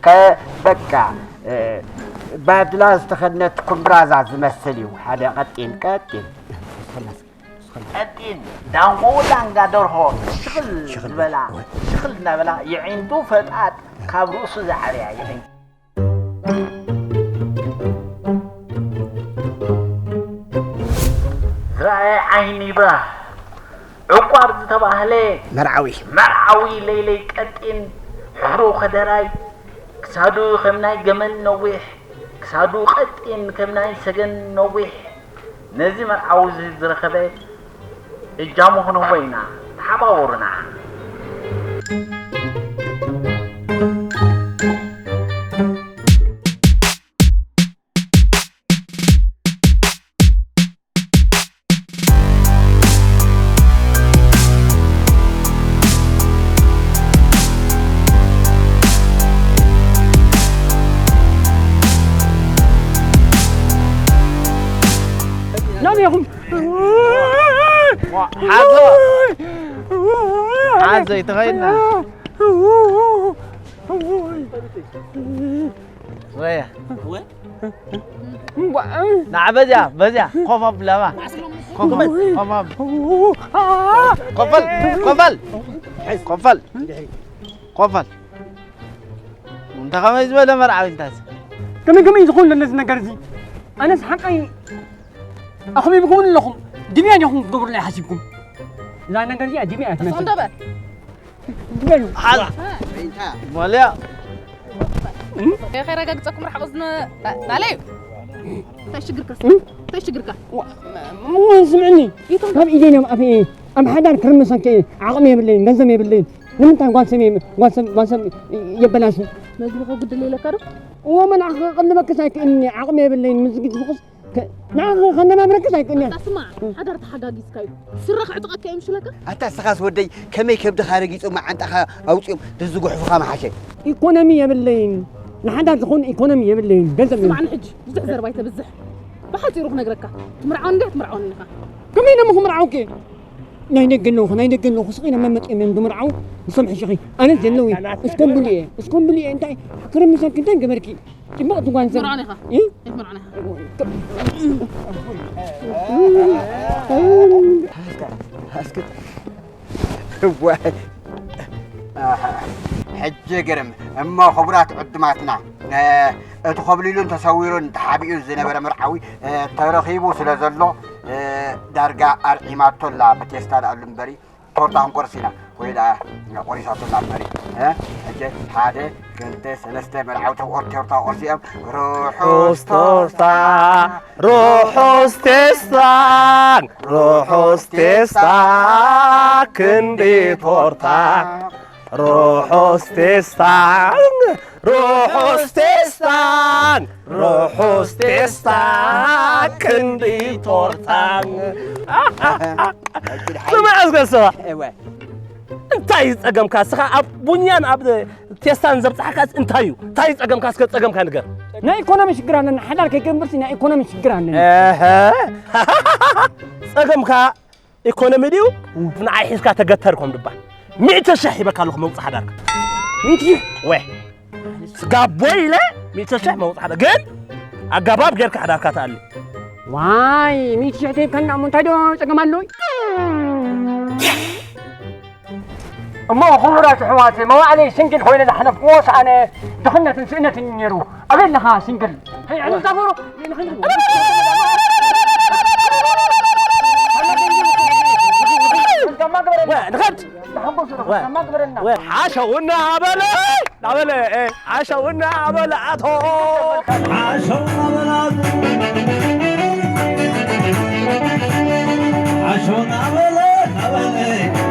ከ-፣ በቃ፣ እ፣ ባድላ ዝተኸድነት ኩምብራዛ ዝመስል እዩ። ሓደ ቀጢን፣ ቀጢን። ቀጢን ዳንጎ ዳንጋ ደርሆ ሽኽል ሽኽል ዝበላ፣ እወ። ሽኽል እናበላ የዒንቱ ፈጣጥ ካብ ርእሱ ዝዓብያ የዒንቱ። ዝረኣየ ዓይኒ ይብራህ። ዕቋር ዝተባህለ መርዓዊ። መርዓዊ ለይለይ ቀጢን፣ ሕብሩ ከደራይ፣ ክሳዱ ከም ናይ ገመል ነዊሕ፣ ክሳዱ ቀጢን ከም ናይ ሰገን ነዊሕ፣ ነዚ መርዓዊ እዚ ዝረኸበ እጃሙ ክንህቦ ኢና። ተሓባበሩና። ናበይ ኢኹም? ሓዞ። ሓዞ ይተኸይድና። ወያ። ንዓ በዚያ፣ በዚያ። ኮፍ ኣብ ለማ። ኮፍ ኣብ፣ ኮፍ ኣብ። ኮፈል፣ ኮፈል። ኮፈል። ኮፈል። እንተ ኸመይ ዝበለ መርዓዊ እንታስ? ከመይ ከመይ ዝኸውን ዘሎ እዚ ነገር እዚ? ኣነስ ሓቀይ ኣኽቢብኩም ኣለኹም። ድብያ ዲኹም ክትገብሩለይ ሓሲብኩም? እዛ ነገር እዚኣ ድብያ እያ ትመስል። ተስፋ እንዳበል። ድብያ እዩ። ሓል። እ? ሞልያ። እም? ከረጋግጸኩም ርሓቑ ዝነ-፣ ና-፣ ናለዩ። እንታይ ሽግርካ? እም? እንታይ ሽግርካ? ዋ-፣ ሞ ስምዕኒ። ይቶም ካብ ኢደይ ናብ ኣፈይ ኣብ ሓዳር ክርምሰኪ ዓቕሚ የብለይን፣ ገንዘብ የብለይን። ንምንታይ ጓል ሰብ የም-፣ ጓል ሰብ፣ ጓል ሰብ የበላሹ? መግቢ ከጉድል ኢለካ ዶ? እዎ፣ መን ዓኽ-፣ ክቕልበክስ ኣይክእልኒ፣ ዓቕሚ የብለይን፣ ምስ ግድፍኽስ ከ-፣ ንዓኺ ከነባብረክስ ኣይክእልኒ። ኣታ ስማዕ፣ እ። ሓዳር ተሓጋጊዝካ እዩ። ስረ ክዕጥቐካ እዮም ሽለካ? ኣታ እስኻስ ወደይ፣ ከመይ ከብድኻ ረጊጾም መዓንጣኻ ኣውጺኦም ደዝጉሕፉኻ መሓሸ? ኢኮኖሚ የብለይን፣ ንሓዳር ዝኾን ኢኮኖሚ የብለይን፣ ገንዘብ የብለይን። ስማዕኒ ሕጂ፣ ብዙሕ ዘረባ ኣይተብዝሕ። ብሓጺሩ ክነግረካ፣ ትምርዓወኒ ድያ ትምርዓወኒ ኢኻ? ከመይ ኢለ እሞ ክምርዓወኪ? ናይ ደገ ኣለኹ፣ ናይ ደገ ኣለኹ፣ ስቕ ኢለ መመጥ እዮም ዝምርዓው፣ ዝሰምሑ ሽኺ። ኣነ ዘለዉ እየ። እስኮምብሉ እየ፣ እስኮምብሉ እየ። እንታይ ክርምሰኪ፣ እንታይ ገበርኪ? ጽቡቕ ትጓንዘብ። መርዓኒ ኢኻ? እ? ኣይትመርዓኒ ኢኻ? እስከ፣ እስከ። ዋይ። ኣሃ። ሕጂ ግርም እሞ፣ ክቡራት ዕዱማትና፣ እ፣ እቲ ኮብሊሉን ተሰዊሩን ተሓቢኡ ዝነበረ መርዓዊ፣ እ፣ ተረኺቡ ስለ ዘሎ፣ እ፣ ዳርጋ ኣርዒማቶ ኣላ ብቴስታ ደኣሉ እምበሪ፣ ቶርታ ክንቆርስ ኢና። ወይ ደኣ ቆሪሳቶ ኣላ እምበሪ፣ እ፣ ሕጂ ሓደ፣ ክልተ፣ ሰለስተ መርዓዊ ተቆር-፣ ቶርታ ቆርሲኦም፣ ርሑስ ርሑስ ቶርታ፣ ቶርታ፣ ርሑስ ቴስታን፣ ርሑስ ቴስታ፣ ክንዲ ቶርታ። ርሑስ ቴስታን፣ ርሑስ ቴስታን፣ ርሑስ ቴስታ፣ ክንዲ ቶርታን። ስማዕ እስከ ስማዕ። እወ። እንታይ እዩ ጸገምካ? እስኻ ኣብ ቡኛን ኣብ ቴስታን ዘብጽሓካ እንታይ እዩ? እንታይ እዩ ጸገምካ? እስከ ጸገምካ ንገር። ናይ ኢኮኖሚ ሽግር ኣለና። ሓዳር ከይገብርሲ ናይ ኢኮኖሚ ሽግር ኣለና። እህ። ጸገምካ ኢኮኖሚ ድዩ? እም። ንዓይ ሒዝካ ተገተር ከም ድባል። ሚእቲ ሽሕ ሂበካ ኣለኹ መውጽእ ሓዳርካ። ሚእቲ ሽሕ? ወይ። ስጋቦ ኢለ ሚእቲ ሽሕ መውጽእ ሓዳር። ግን ኣገባብ ጌርካ ሓዳርካ ትኣሊ። ዋይ፣ ሚእቲ ሽሕ ተሂብካና እሞ እንታይ ዶ ጸገም ኣለዎ? እሞ ክቡራት ኣሕዋት፣ መዋዕለይ ሲንግል ኮይነ ዝሓለፍክዎ ሰኣነ ድኽነትን ስእነትን እዩ ነይሩ። ኣበይ ኣለኻ ሲንግል? ንኸድ ሓሸውና በለ ናበለ ሓሸውና በለ ኣቶ ሓሸውና በለ ናበለ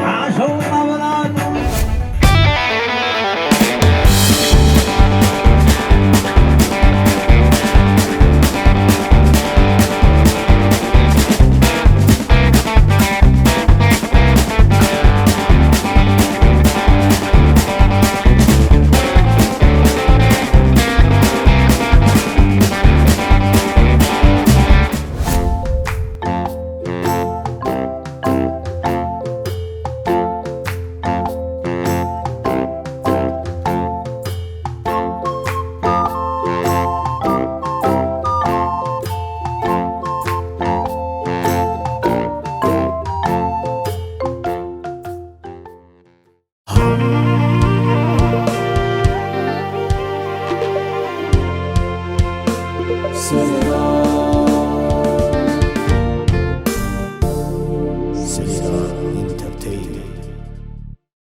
ሓሸውና በለ